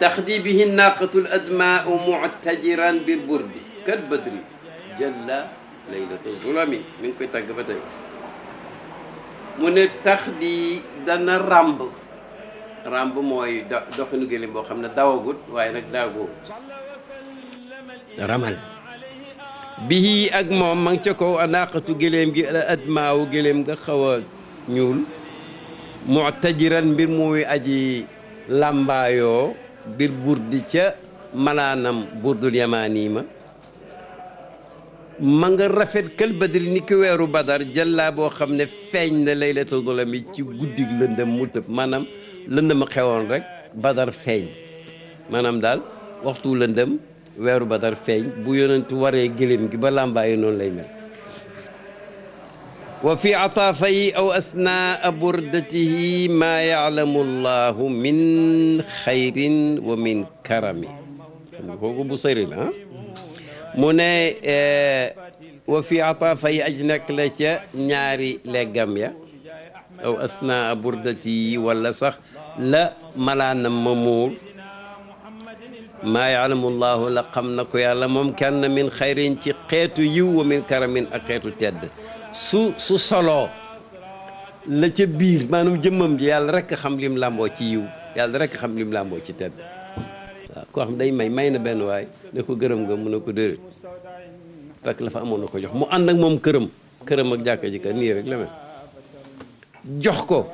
taxdi bihi naqatu l admaau muctajiran bil burdi kat badri jalla laylatu zulami mi ngi koy tàgg ba tey mu ne taxdi dana ràmb mooy doxinu gëléem boo xam ne dawagut waaye nag daagoo ramal bihi ak moom ma ngi ca kaw anaqatu gëléem gi admaawu gëléem nga xaw a ñuul muctajiran mbir muy aji làmbaayoo bir burdi ca malaanam burdul yamaani ma nga rafet kël badri ni ki weeru badar jëllaa boo xam ne feeñ na laylatul zulami ci guddig lëndëm mu tëb maanaam lëndëm a xewoon rek badar feeñ maanaam daal waxtu lëndëm weeru badar feeñ bu yonentu waree gëléem gi ba làmbaayi noonu lay mel wa fi ataafay aw asnaa burdatihi maa yaalamu llahu min xayrin wa min karami kooku bu sëri la mu ne wa fi ataafay aj nekk la ca ñaari leggam ya aw asnaa burdatihi wala sax la malaanam ma muur maa yaalamu llahu la xam na ko yàlla moom kenn min xayrin ci xeetu yiw wa min karamin ak xeetu tedd su soloo la ca biir maanaam jëmmam ji yàlla rek xam lim làmboo ci yiw yàlla rek xam lim làmboo ci tedd waaw koo xam day may na benn waay ne ko gërëm nga mu ne ko déedéet fekk la fa amoon na ko jox mu ànd ak moom këram ak jàkka ji ka nii rek la mel jox ko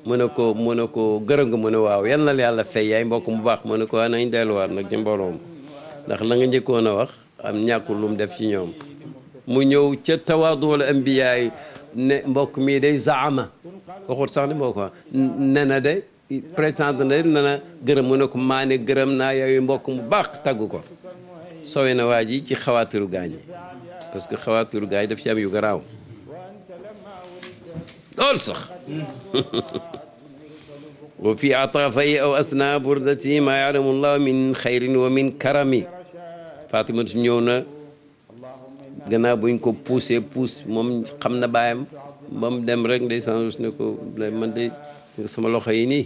mu ne ko gërëm nga mu ne waaw yal na la yàlla fay yaay mbokk mu baax mu ne ko nañ delluwaat nag ci mbooloom ndax la nga njëkkoon a wax am ñàkkul lu mu def ci ñoom mu ñëw ca tawaadul ambiyaa yi ne mbokk mii day zaama waxut sax ne moo ko ne na de prétendre na na gërëm mu ne ko maa ne gërëm naa yooyu mbokk mu baax tagg ko sowe na waa ji ci xawaatiru gaañ yi parce que xawaatiru gaañ daf ci am yu garaaw lool sax wa fi ataafay aw asna burdati maa yaalamu llahu min xayrin wa min karami Fatimatu ñëw na gannaaw buñ ko poussé moom xam na baayam ba mu dem rek ndeysaan rus ne ko man de sama loxo yi nii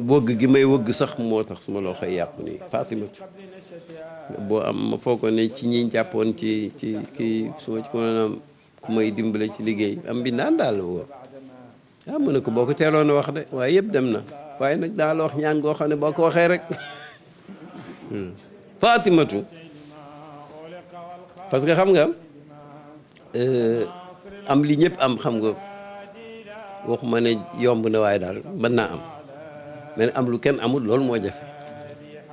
wëgg gi may wëgg sax moo tax sama loxo yi yàqu nii Fatimatu boo am ma foog ko ne ci ñi jàppoon ci kii su ma ci mënoon am ku may dimbale ci liggéey am bi naan daal la wóor mu ne ko boo ko teeloon a wax de waaye yëpp dem na waaye nag daal wax ñaan goo xam ne boo ko waxee rek Fatimatu parce que xam nga am li ñëpp am xam nga waxuma ne yomb na waaye daal mën naa am mais am lu kenn amul loolu moo jafe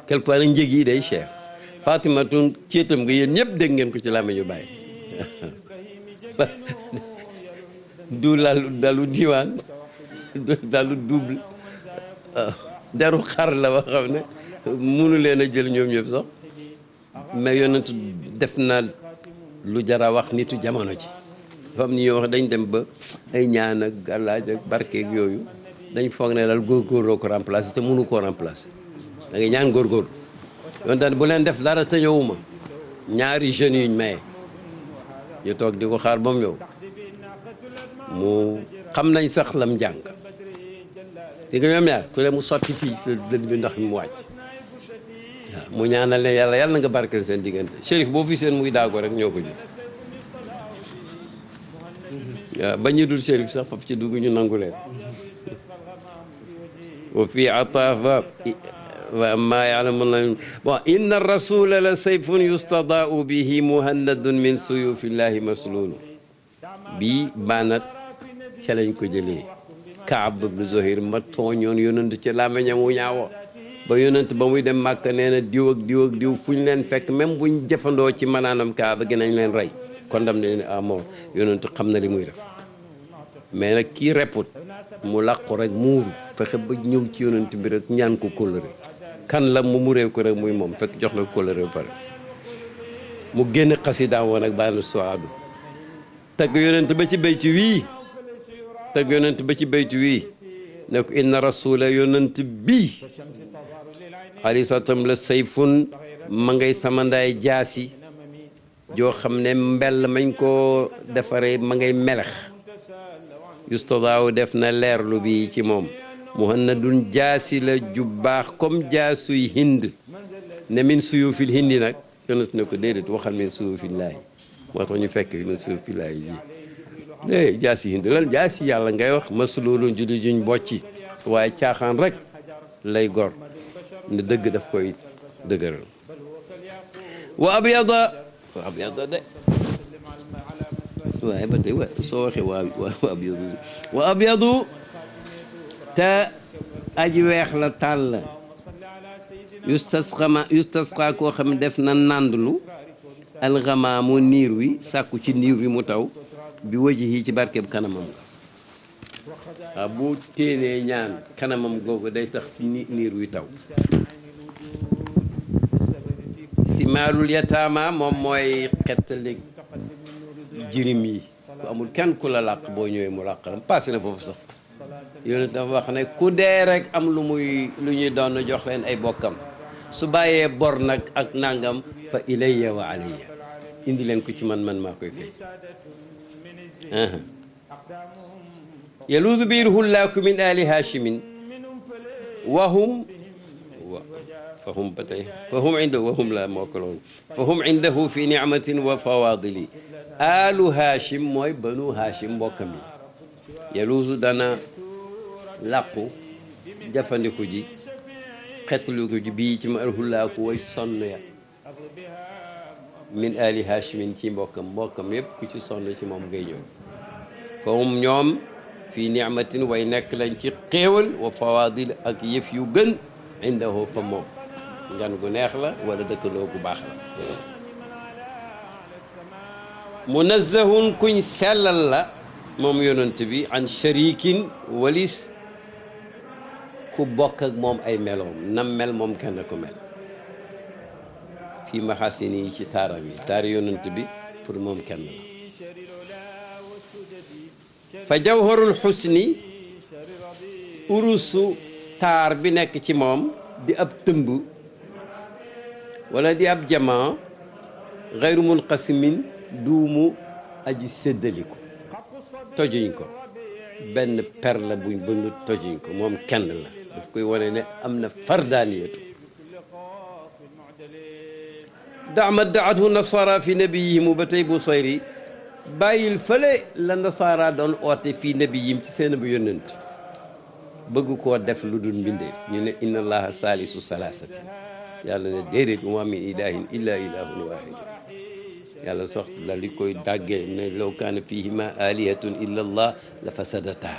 quelquefois nag njëg yi day cher Fatimatu ceetam nga yéen ñëpp dégg ngeen ko ci làmmiñu Baay du dalu diwaan dalu double deru xar la ba xam ne mënu leen a jël ñoom ñëpp sax mais yonent def na lu jara wax nitu jamono ji dafa am ni ñoo wax dañ dem ba ay ñaan ak gàllaaj ak barkeeg yooyu dañ foog ne daal góorgóorloo ko remplacer te mënu koo remplacer da ngay ñaan góorgóor yoon daal bu leen def dara sa ñëwuma ñaari jeunes yuñ maye ñu toog di ko xaar ba mu ñëw mu xam nañ sax lam jàng di nga ñoom ñaar ku ne mu sotti fii sa dënn bi ndax mu wàcc waaw mu ñaanal ne yàlla na nga barkeel seen diggante Chérif boo fi seen muy daago rek ñoo ko jël waaw ba ñu dul Chérif sax faf ci dugg ñu nangu leen wa fi ataafa wa ma ya'lamu bon inna rasula la sayfun yustadaau bihi muhannadun min suyufillahi maslulu bii baanat ca lañ ko jëlee Kaab ibn Zuhayr ma tooñoon yonent ci làmmiñam wu ñaawo ba yonent ba muy dem Màkka nee na diw ak diw ak diw fu ñu leen fekk même buñ jëfandoo ci manaanam Kaaba gi nañ leen rey kon dam ne à mort yonent xam na li muy def mais nag kii repput mu làqu rek muuru fexe ba ñëw ci yonent bi rek ñaan ko kóllëre kan la mu réew ko rek muy moom fekk jox la kóllëre ba pare mu génn xasidaam woon ak bàyyi suwaadu tagg yonent ba ci bayti wii tagg yonent ba ci bayti wii ne ko inna rasula yonent bii aleyhi salaam la sayfun ma ngay sama ndaay jaasi joo xam ne mbell mañ koo defaree ma ngay melex yustadaaw def na leerlu bi ci moom muhannadun jaasi la ju baax comme jaasuy hind ne min suyufil hindi nag yonent ne ko déedéet waxal min suyufillaahi moo tax ñu fekk min suyufillaahi ji jaasi hind lan jaasi yàlla ngay wax masluulun judi juñ bocci waaye caaxaan rek lay gor ne dëgg daf koy dëgëral wa abyada de waaye ba tey soo waxee wa abyadu te aji weex la tàll yustasqa koo xam ne def na nàndlu alxamaamu niir wi sàkku ci niir wi mu taw bi wajihi ci barkeb kanamam nga waaw bu téenee ñaan kanamam googu day tax niir wi taw si maalul yataama moom mooy xettali jirim yi ku amul kenn ku la làq boo ñëwee mu làqalam passé na foofu sax yonent dafa wax ne ku dee rek am lu ñuy doon jox leen ay bokkam su bàyyee bor nag ak nangam fa ilayya wa alayya indi leen ko ci man maa koy fay yaluudu biir hullaaku min ali haashimin wahum ba tey fahum indahu wahum la mokkaloon fahum indahu fi nicmatin wa fawaadili alu haashim mooy banu haashim mbokkam yi yaluusu dana làqu jafandiku ji xetliku ji bii ci ma alhullaaku way sonn ya min ali haashimin ci mbokkam yépp ku ci sonn ci moom ngay ñëw fahum ñoom fii nicmatin way nekk lañ ci xéewal wa fawaadil ak yëf yu gën indahu fa moom ngan gu neex la wala dëkkandoo gu baax la munazzahun kuñ sellal la moom yonent bi an sharikin walis ku bokk ak moom ay meloom nam mel moom kenn ko mel fii maxasini yi ci taaram yi taari yonent bi pour moom kenn la fa jawharul xusni urusu taar bi nekk ci moom di ab tëmb wala di ab jamaa xayru munqasimin duumu aji séddaliku tojuñ ko benn per la buñ bënn tojuñ ko moom kenn la daf koy wane ne am na fardaaniyatu dama daathu nasara fi nabiyihimu ba tey Busayri bàyyil fële la nasara doon oote fii nabiyim ci seen bu yónnent bëgg koo def lu dul mbindeef ñu ne inna allaha salisu salasati yàlla ne déedéet wa ma min ilahin illa ilahun wahid yàlla sox la li koy dàggee ne law kaana fihima alihatun illa allah la fasadata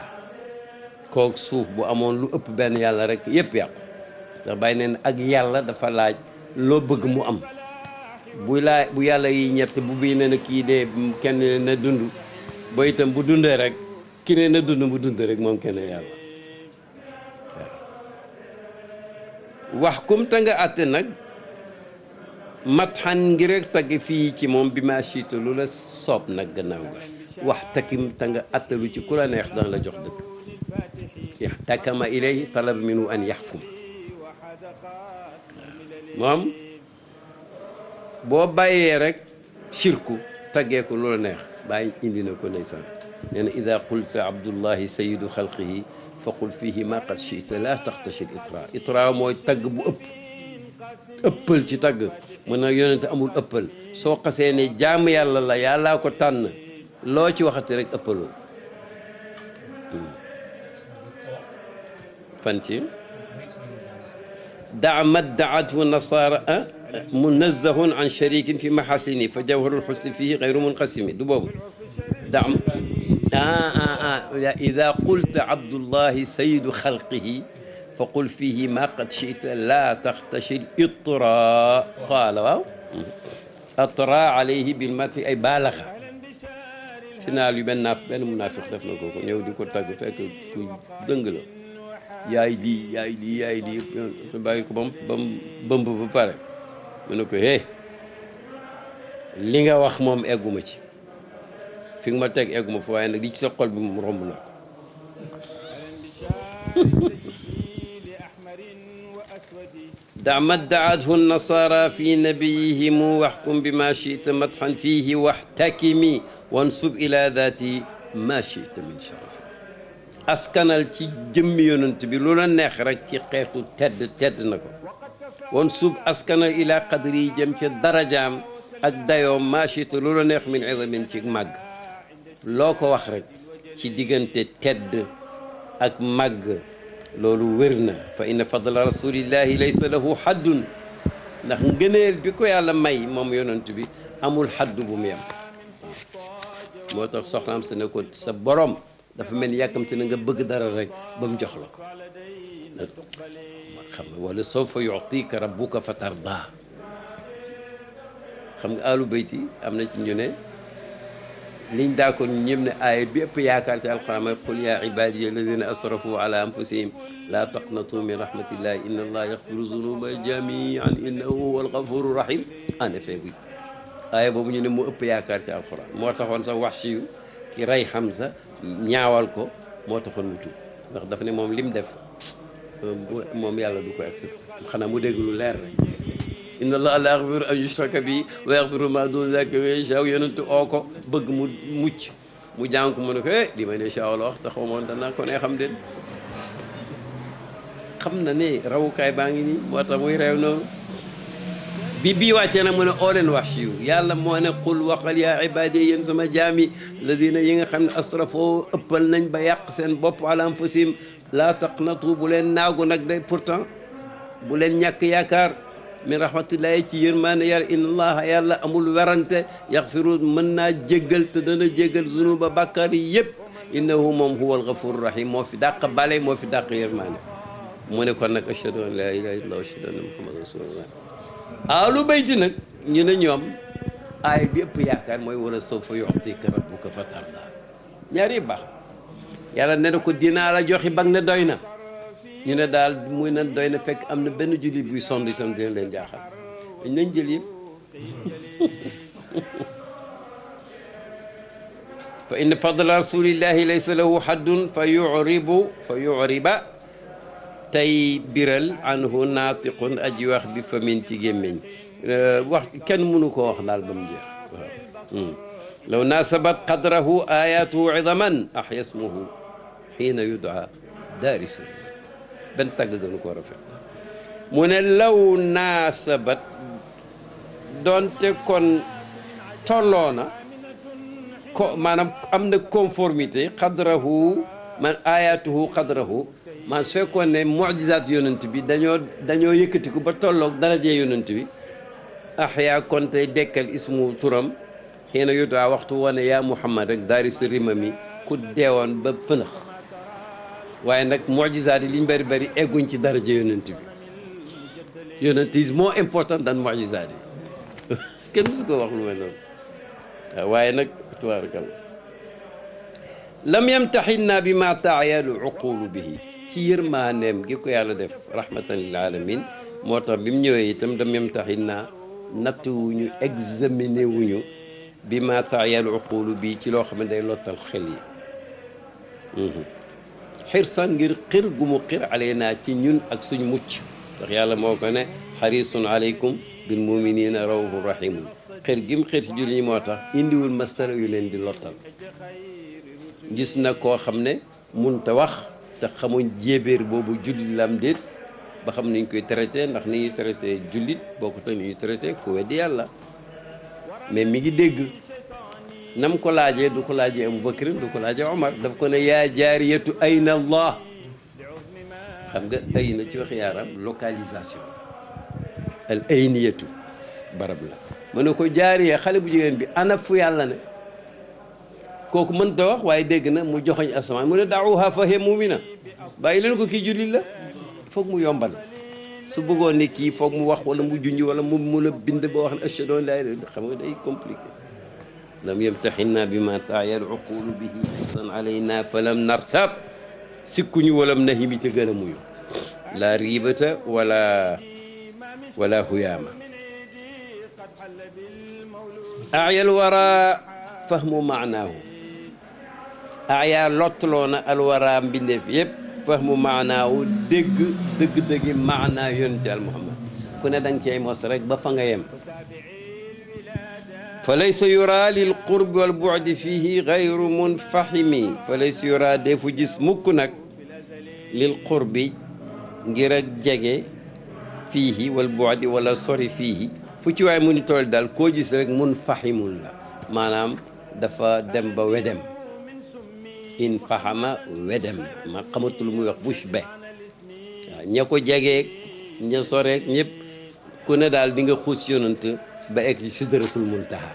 kook suuf bu amoon lu ëpp benn yàlla rek yépp yàqu ndax bàyyi neen ak yàlla dafa laaj loo bëgg mu am bu yàlla yi ñett bu bii ne na kii dee kenn na dund ba itam bu dundee rek ki ne na dund bu dund rek moom kenn yàlla wax kum ta nga àtte nag matxan ngi rek tagg fii ci moom bi ma siita lu la soob nag gannaaw ga wax takim ta nga àttalu ci ku la neex dana la jox dëkk yaxtakama ilayhi talab minu an yaxkum moom boo bàyyee rek shirku taggee ko lu la neex bàyyi indi na ko ndeysaan nee na ida qulta abdullahi sayidu xalqihi faqul fihi ma qad chita la taxtachil itra mooy tagg bu ëppal ci tagg mën na yonente amul ëppal soo xasee ne jaamu yàlla la yàllaa ko tànn loo ci waxati rek ëppaloo fan ci daamat daathu nasara munazzahun an sharikin fi mahasini fa jawharul husni fihi ghayru munqasimi du boobu daam ida qulta abdullahi sayidu xalqihi fa qul fihi ma qad chita la taxtachil itra qaala waaw atra alayhi bilmati ay baalaxa si naal yu benn munaafiq def na ko ñëw di ko tagg fekk ku dëng la yaay lii su bàyyi ko bam bëmb ba pare mu ne ko li nga wax moom egguma ci fi nga ma teg egguma fa waaye nag li ci sa xol bi moom romb na ko dama daathu nasara fi nabiyihimu waxkum bi ma chita matxan fihi waxtakimi wansub ila dati ma chita min sharafi askanal ci jëmmi yonent bi lu la neex rek ci xeetu tedd na ko woon suub askanal ila qadri yi jëm ca darajaam ak dayoom machita lu la neex min izamin ci màgg loo ko wax rek ci diggante tedd ak màgg loolu wér na fa inna fadla rasulillahi laysa lahu haddun ndax ngëneel bi ko yàlla may moom yonent bi amul xaddu bu mu yem moo tax soxnaam sa ne ko sa borom dafa mel ni yàkkamte na nga bëgg dara rek ba mu jox la ko xam nga wala sawfa yu'tika rabbuka fa tarda xam nga alu bayti am na ci ñu ne liñ daa ko ñëm ne aaya bi ëpp yaakaar ci alxuraan mooy qul yaa ibaadiya alladina asrafu ala anfusihim laa taqnatu min rahmatillahi inna allah yaxfiru zunuba jamian innahu huwa alxafuru rahim en effet oui aaya boobu ñu ne moo ëpp yaakaar ci alxuraan moo taxoon sax wax si ki rey Hamza ñaawal ko moo taxoon mu tuub ndax dafa ne moom lim def moom yàlla du ko accepté xanaa mu dégg lu leer rek inna allaha la yaxfiru an yushraka bi wa yaxfiru ma duna zalika liman yashaa yonentu oo ko bëgg mu mucc mu jàng ko mu ne ko li may ne shaa la wax te xaw moon danaa ko ne xam den xam na ne rawukaay baa ngi nii moo tax muy reew noonu bi bii wàccee nag mu ne oo leen wax siyu yàlla moo ne qul waxal yaa ibaadi yéen sama jaami ladina yi nga xam ne asrafoo ëppal nañ ba yàq seen bopp ala anfusihim laa taqnatu bu leen naagu nag de pourtant bu leen ñàkk yaakaar min rahmatillahi ci yërmaane yàlla inna allaha yàlla amul werante yaxfiru mën naa jéggal te dana jéggal zunuba bàkkaar yi yëpp innahu moom huwa alghafur rahim moo fi dàq bale moo fi dàq yërmaane mu ne kon nag ashhadu an la ilaha illallah wa ashhadu anna muhammadan rasulullah alu bayti nag ñu ne ñoom aay bi ëpp yaakaar mooy wala sawfa yu'tika rabbuka fatarda ñaar yi baax yàlla ne na ko dinaa la joxi bag ne doy na ñu ne daal muy na doy na fekk am na benn jullit buy sond itam dina leen jaaxal dañ nañ jël yëpp fa inna fadla rasulillahi laysa lahu haddun fa yuriba tey biral anhu naatiqun aji wax bi famin ci gémmiñ wax kenn mënu ko wax daal ba mu jeex waaw law nasabat qadrahu ayatuhu idaman ahya ismuhu xiina yudaa daarisa benn tàgg gënu ko rafet mu ne law naasabat doonte kon tolloona ko maanaam am na conformité qadrahu man ayatuhu qadrahu man su fekkoon ne mujizaat yonent bi dañoo yëkkatiku ba tolloog darajee yonent bi ahya kon tey dekkal ismu turam xiina yudaa waxtu wane yaa muhammad rek daarisa rimami ku deewoon ba fënax waaye nag mujizaat yi liñ bëri bëri egguñ ci daraja yonent bi yonent is more important than mujizaat yi kenn musu ko wax lu mel noonu waaw waaye nag tabaarakalla lam yamtaxinna bi ma taayalu uqulu bihi ci yërmaaneem gi ko yàlla def rahmatan lil alamin moo tax bi mu ñëwee itam lam yamtaxinna nattuwuñu examiné wuñu bi ma taayalu uqulu bii ci loo xam ne day lottal xel yi xirsan ngir xir gu mu xir aleyna ci ñun ak suñ mucc ndax yàlla moo ko ne xarisun aleykum bil muminina raufur rahimun xir gim xir ci julli ñi moo tax indiwul masala yu leen di lottal gis na koo xam ne munta wax te xamuñ jéebéer boobu jullit lam déet ba xam niñ koy traité ndax ni ñuy traité jullit boo ko tax ni ñuy traité ku weddi yàlla mais mi ngi dégg nam ko laajee du ko laajee Abu Bakrin du ko laajee Omar daf ko ne yaa jaariyatu ayna allah xam nga ayna ci wax yaaram localisation al ayniyatu barab la mu ne ko jaariya xale bu jigéen bi ana fu yàlla ne kooku mënta wax waaye dégg na mu joxoñ asamaan mu ne daawuha fa hiya mu'mina bàyyi leen ko kii jullit la foog mu yombal su bëggoon ne kii foog mu wax wala mu junj wala mu mun a bind ba wax ne ashhadu an laa ilaaha illallaah xam nga day compliqué lam yamtaxinna bi ma taayal uqulu bihi xasan alayna fa lam nartab sikkuñu walam nahimi te gën a muyu la riibata wala huyaama ayal wara fahmu maanaahu aya lottaloona alwara mbindeef yëpp fahmu maanaahu dëgg-dëggi maanaa yonent Yàlla Muhammad ku ne danga cey mos rek ba fa nga yem fa laysa yura lil qurbi wal bu'di fihi gayru munfahimi fa laysa yura defu gis mukk nag lil qurbi ngir ak jege fiihi wal bu'di wala sori fiihi fu ci waay mu ni toll daal koo gis rek munfahimun la maanaam dafa dem ba wedem in fahama wedem ma xamatul muy wax bush be waaw ña ko jegeeg ña soreeg ñëpp ku ne daal di nga xuus yonant ba egg ci sidratul muntaha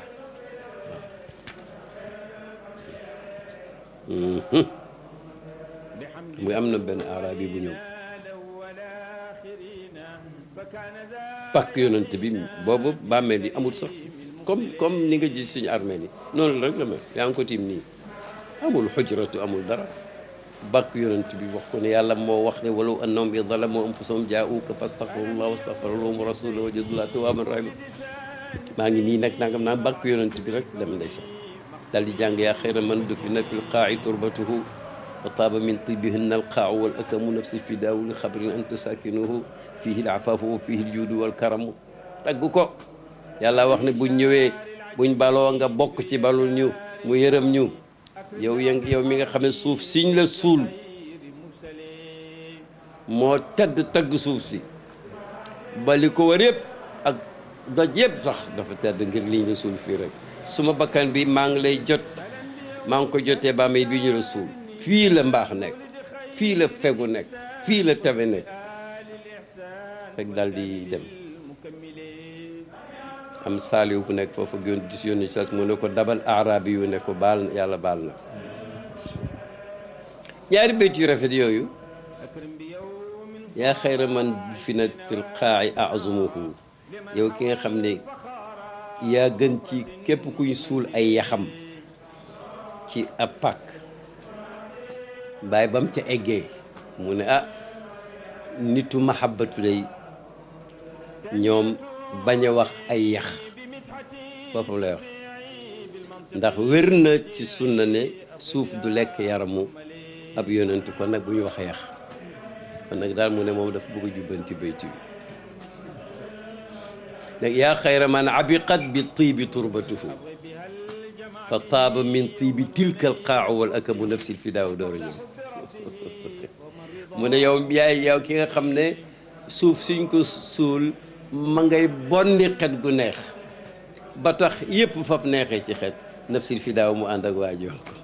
muy am na benn arabi bu ñëw pàkk yonant bi boobu bàmmeel yi amul sax comme ni nga gis suñu armeel yi noonu rek la mel yaa ngi ko tiim nii amul xujratu amul dara bàkk yonant bi wax ko ne yàlla moo wax ne walaw annahum idh zalamu anfusahum jaa'uuka fastaghfirullah wastaghfara lahum rasuluhu wajadallaha tawwaban rahima maa ngi nii nag nangam naa bàkk yonant bi rek dem ndeysaan dal di jàng yaa xayra man dufina fil qaa'i turbatuhu wa taaba min tibihinna alqaa'u wal akamu nafsi fidaawu li xabrin anta saakinuhu fiihi al-afaafu wa fiihi al-juudu wal karamu tagg ko yàlla wax ne buñ ñëwee buñ baloo nga bokk ci balul ñu mu yërëm ñu yow mi nga xam ne suuf siñ la suul moo tedd tagg suuf si bali ko war yëpp ak doj yëpp sax dafa tedd ngir liñ la suul fii rek suma bakkan bi maa ngi lay jot maa ngi ko jotee ba may bi ñu la suul fii la mbaax nekk fii la fegu nekk fii la tabe nekk rek daal di dem am saaliw bu nekk foofu gis yónni sas mu ne ko dabal arabi yu ne ko baal yàlla baal na ñaari bayt yu rafet yooyu yaa xayra man fi na fil qaa'i azumuhu yow ki nga xam ne yaa gën ci képp kuñ suul ay yaxam ci ab pàkk bàyyi ba mu ca eggee mu ne nitu mahabbatu day ñoom bañ a wax ay yax boppam lay wax ndax wér na ci sunna ne suuf du lekk yaramu ab yonent kon nag bu ñu wax yax kon nag daal mu ne moom dafa bëgg a jubbanti bayti bi nag yaa xayra man abiqat bi tiibi turbatuhu fa taaba min tiibi tilka alqaacu wal akamu nafsi fidaaw door a ñëw mu ne yow ki nga xam ne suuf suñ ko suul ma ngay bonni xet gu neex ba tax yëpp faf neexee ci xet nafsil fi daaw mu ànd ak waa ji wax ko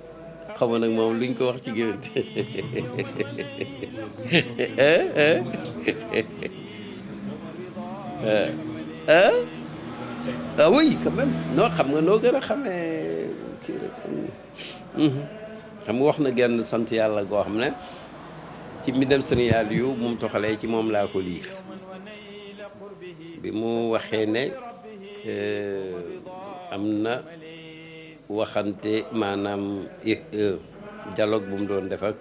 xam nga nag moom luñ ko wax ci géwénte oui quand même non xam nga noo gën a xamee kii rek xam nga wax na genn sant yàlla goo xam ne ci mbindam sëriñ yàlla yu moom toxalee ci moom laa ko liir bi mu waxee ne am na waxante maanaam dialogue bu mu doon def ak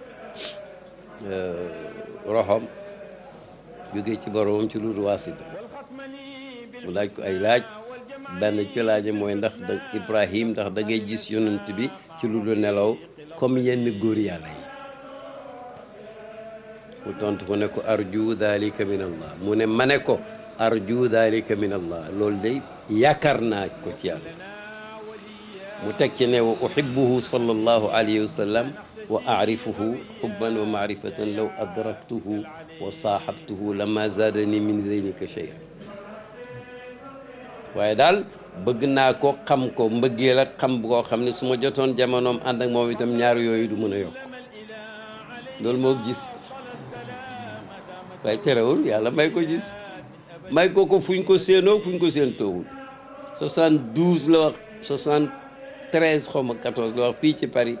roxom jógee ci boromam ci lu waasita mu laaj ko ay laaj benn ci laaje mooy ndax Ibrahim ndax da ngay gis yonent bi ci lu dul nelaw comme yenn góor yàlla yi mu tontu ko ne ko arju dalika min allah mu ne ma ne ko arju dalika min allah loolu day yaakaar naa ko ci yàlla mu teg ci ne wa uhibbuhu sallallahu alayhi wa sallam wa arifuhu hubban wa maarifatan law adraktuhu wa saahabtuhu lama zaadani min zeynika shay'an waaye daal bëgg naa ko xam ko mbëggeel ak xam koo xam ne su ma jotoon jamonoom ànd ak moom itam ñaar yooyu du mën a yokk loolu moo gis waaye terewul yàlla may ko gis may ko fuñ ko séenoo fuñ ko séen toowul 72 la wax 73 xaw ma 14 la wax fii ci Paris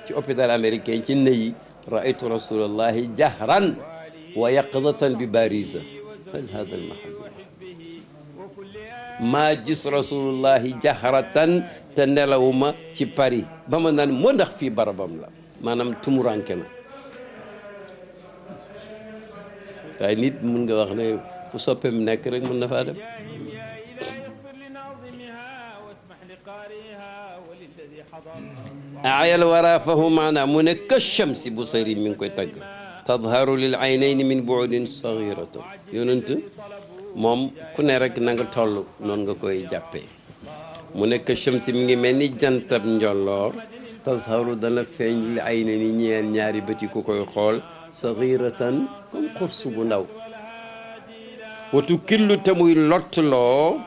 ci hôpital américain ci Neuilly raaytu rasulallahi jahran wa yaqdatan bi bariza hal hada al mahal maa gis rasulullahi jahratan te nelawuma ci Paris ba ma naan moo ndax fii barabam la maanaam tumuranke na waaye nit mun nga wax ne fu soppeem nekk rek mën na faa dem ayal wara fahu maana mu ne ka shamsi bu sari mi ngi koy tagg tadharu lil aynayni min bu'din saghiratan yonent moom ku ne rek na nga toll noonu nga koy jàppee mu nekk shamsi mi ngi mel ni jantab njolloor tasharu dana feeñ li ay na ni ñeen ñaari bëti ku koy xool saxiratan comme xursu bu ndaw watu killu te muy lottloo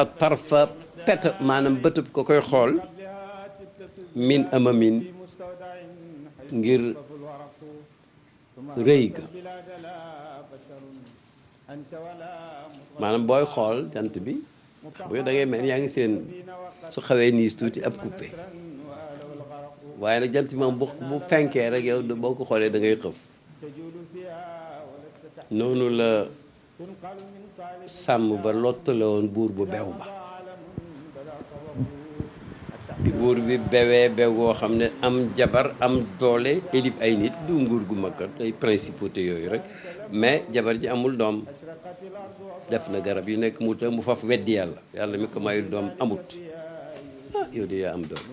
a tarfa pet maanaam bëtëb ko koy xool min amamin ngir rëy ga maanaam booy xool jant bi bu da ngay mel yaa ngi seen su xawee niis tuuti ab coupé waaye nag jant bi moom bu fenkee rek yow boo ko xoolee da ngay xëf noonu la sàmm ba lottale woon buur bu bew ba bi buur bi bewee bew goo xam ne am jabar am doole élif ay nit du nguur gu makkat ay principauté yooyu rek mais jabar ji amul doom def na garab yu nekk mu ta mu faf weddi yàlla yàlla mi ko mayul doom amut yow de yaa am doom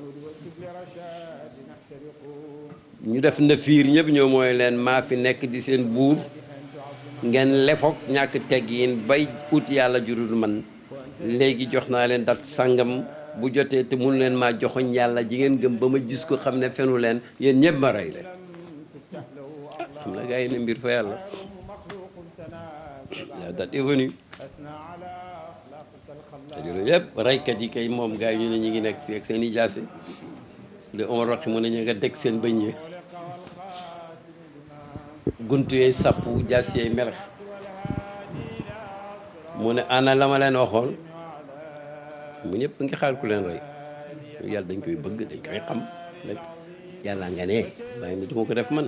ñu def na fiir ñëpp ñoo mooy leen maa fi nekk di seen buur ngeen lefoog ñàkk teggiin bay ut yàlla jurul man léegi jox naa leen dat sàngam bu jotee te mun leen maa joxoñ yàlla ji ngeen gëm ba ma gis ko xam ne fenu leen yéen ñëpp ma rey leen xam na gaa yi ne mbir fa yàlla la date est venue te loolu yëpp reykat yi kay moom gaa yi ñu ne ñu ngi nekk fii ak seen i jaase li Omar Roqi mu ne ñu nga deg seen bëñ yi guntu yee sappu jaas yee melex mu ne ana la ma leen waxoon mu ñëpp ngi xaar ku leen rey yàlla dañ koy bëgg dañ koy xam nag yàlla nga ne waaye ne du ma ko def man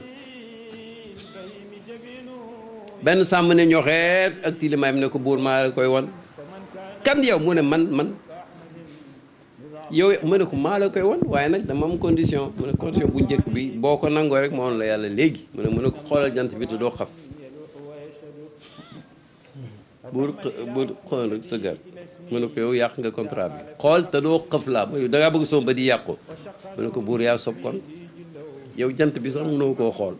benn sàmm ne ñoxeet ak tilimaayam ne ko buur maa la koy won kan yow mu ne man yow mu ne ko maa la koy won waaye nag dama am condition mu ne condition bu njëkk bi boo ko nangoo rek ma woon la yàlla léegi mu ne ko xoolal jant bi te doo xaf buur xool rek sa gar mu ne ko yow yàq nga contrat bi xool te doo xëf laa ba yow da ngaa bëgg sama ba di yàqu mu ne ko buur yaa sob kon yow jant bi sax mënoo koo xool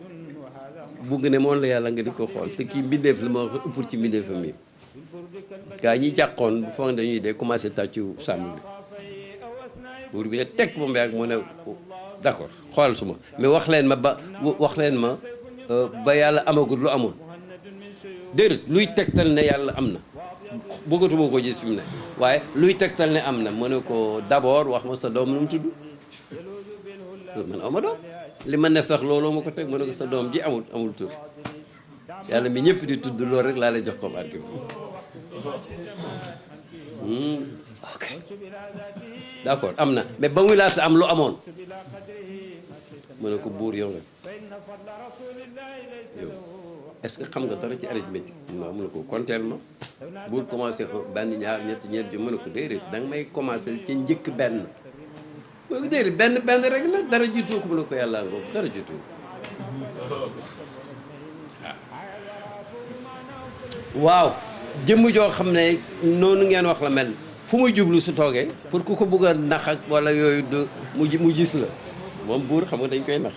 bugg ne moom la yàlla nga di ko xool te kii mbindeef la ma wax ëppul ci mbindeefam yi gaa ñi jàqoon bu foog dañuy dee commencé tàccu sàmm bi buur bi ne teg ba mu yàgg mu ne d'accord xoolal suma mais wax leen ma ba yàlla amagul lu amoon déedéet luy tegtal ne yàlla am na bëggatuma ko gis fi mu ne waaye luy tegtal ne am na mu ne ko d'abord wax ma sa doom nu mu tudd man aw ma doom li ma ne sax looloo ma ko teg mu ne ko sa doom ji amul tur yàlla mi ñëpp di tudd loolu rek laa lay jox comme argument ok d'accord am na mais ba muy laata am lu amoon mu ne ko buur yow nag yow est-ce que xam nga dara ci arithmétique mu ne ko konteel ma buur commencé benn ñaar ñett ñeent mu ne ko déedéet da nga may commencé ci njëkk benn mu ne ko déedéet benn rek la dara jiitu ko mu ne ko yàlla ngoog dara jiitu waaw jëmm joo xam ne noonu ngeen wax la mel fu muy jublu su toogee pour ku ko bëgg a nax ak wala yooyu mu gis la moom buur xam nga dañ koy nax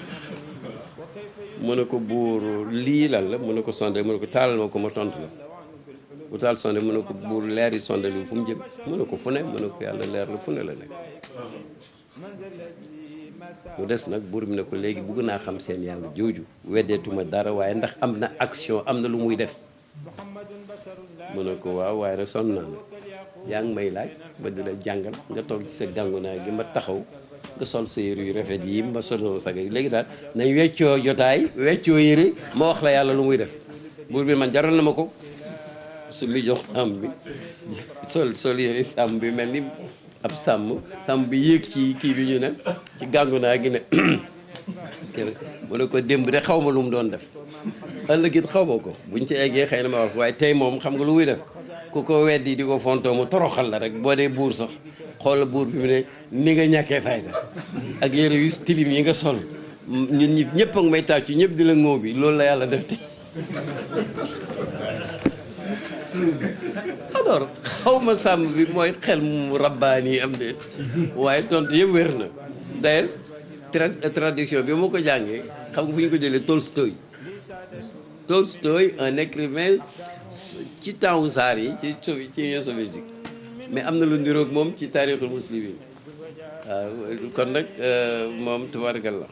mu ne ko buur lii lan la mu ne ko sonde mu ne ko taalal ma ko ma tontu la bu taal sonde mu ne ko buur leer yi sonde lu fu mu jëm mu ne ko fu ne mu ne ko yàlla leer la fu ne la nekk mu des nag buur bi ne ko léegi bëgg naa xam seen yàlla jooju weddeetuma dara waaye ndax am na action am na lu muy def mu ne ko waaw waaye nag sonn naa la yaa ngi may laaj ba di la jàngal nga toog ci sa gàngunaay gi ma taxaw nga sol sa yére yu rafet yi ma solo saga léegi daal nañ weccoo jotaay weccoo yére ma wax la yàlla lu muy def buur bi man jaral na ma ko su mi jox am bi sol yére sàmm bi mel ni ab sàmm bi yéeg ci kii bi ñu ne ci gàngunaay gi ne mu ne ko démb de xaw ma lu mu doon def ëllëg it xaw ma ko buñ ci eggee xëy na ma wax waaye tey moom xam nga lu muy def ku ko weddi di ko fontoo mu toroxal la rek boo dee buur sax xoola buur bi mu ne ni nga ñàkkee fayda ak yére yu tilim yi nga sol ñun ñi ñëpp ak may tàccu ñëpp di la ngóo bi loolu la yàlla def te alors xaw ma sàmm bi mooy xel mu rabbaani am de waaye tontu yëpp wér na d'ailleurs traduction bi moo ko jàngee xam nga fu ñu ko jëlee Tolstoy un écrivain ci temps saar yi ci Union soviétique mais am na lu niroog moom ci taarixul muslimin waaw kon nag moom tubaarkalla